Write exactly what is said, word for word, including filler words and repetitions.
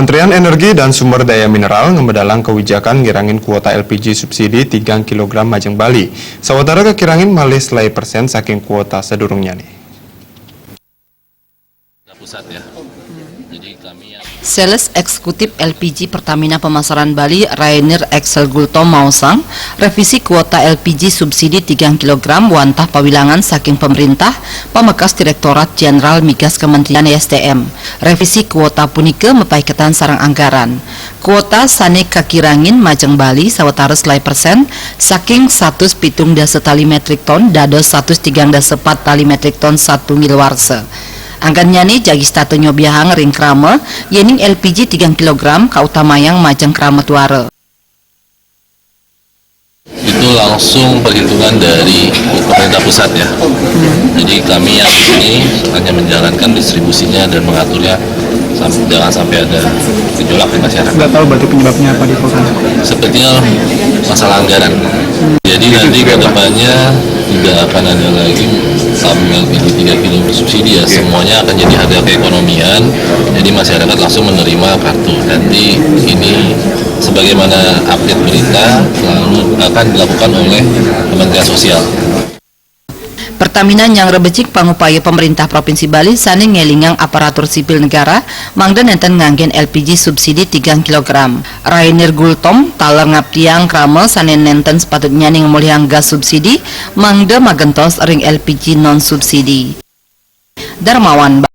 Kementerian Energi dan Sumber Daya Mineral ngamedalang kawijakan ngirangin kuota L P G subsidi tigang kilogram majeng Bali. Sawatara kakirangin malih selaé persén saking kuota sadurungnya nih. Pusat ya. Jadi kami yang Sales Eksekutif L P G Pertamina Pemasaran Bali, Rainir Excel Gultom maosang, revisi kuota L P G subsidi tigang kilogram wantah pawilangan saking pemerintah, pamekas Direktorat Jenderal Migas Kementerian S D M. Revisi kuota punika mapaiketan sareng anggaran. Kuota sané kakirangin majeng Bali sawatara selaé persén saking satus pitung dasa tali metrik ton dados satus tigang dasa pat tali metrik ton satunggil warsa. Angkannyané jagi setata nyobiahang ring krama, yéning L P G tigang kilogram kautamayang majeng krama tuara. Itu langsung perhitungan dari pemerintah pusat ya. Jadi kami yang di sini hanya menjalankan distribusinya dan mengaturnya sam- jangan sampai ada gejolak di masyarakat. Nggak tahu berarti penyebabnya apa di perusahaan. Sepertinya masalah anggaran. Jadi nanti ke depannya tidak akan ada lagi tabung L P G tiga kilo bersubsidi ya. Semuanya akan jadi harga keekonomian. Jadi masyarakat langsung menerima kartu. Nanti ini sebagaimana update berita selalu akan dilakukan oleh Kementerian Sosial. Pertamina nyanggra becik pangupaya pemerintah Provinsi Bali sané ngélingang aparatur sipil negara mangda nénten nganggén L P G subsidi tigang kilogram. Rainir Gultom taler ngaptiang krama sané nénten sepatutnyané ngamolihang gas subsidi mangda magentos ring L P G non subsidi. Darmawan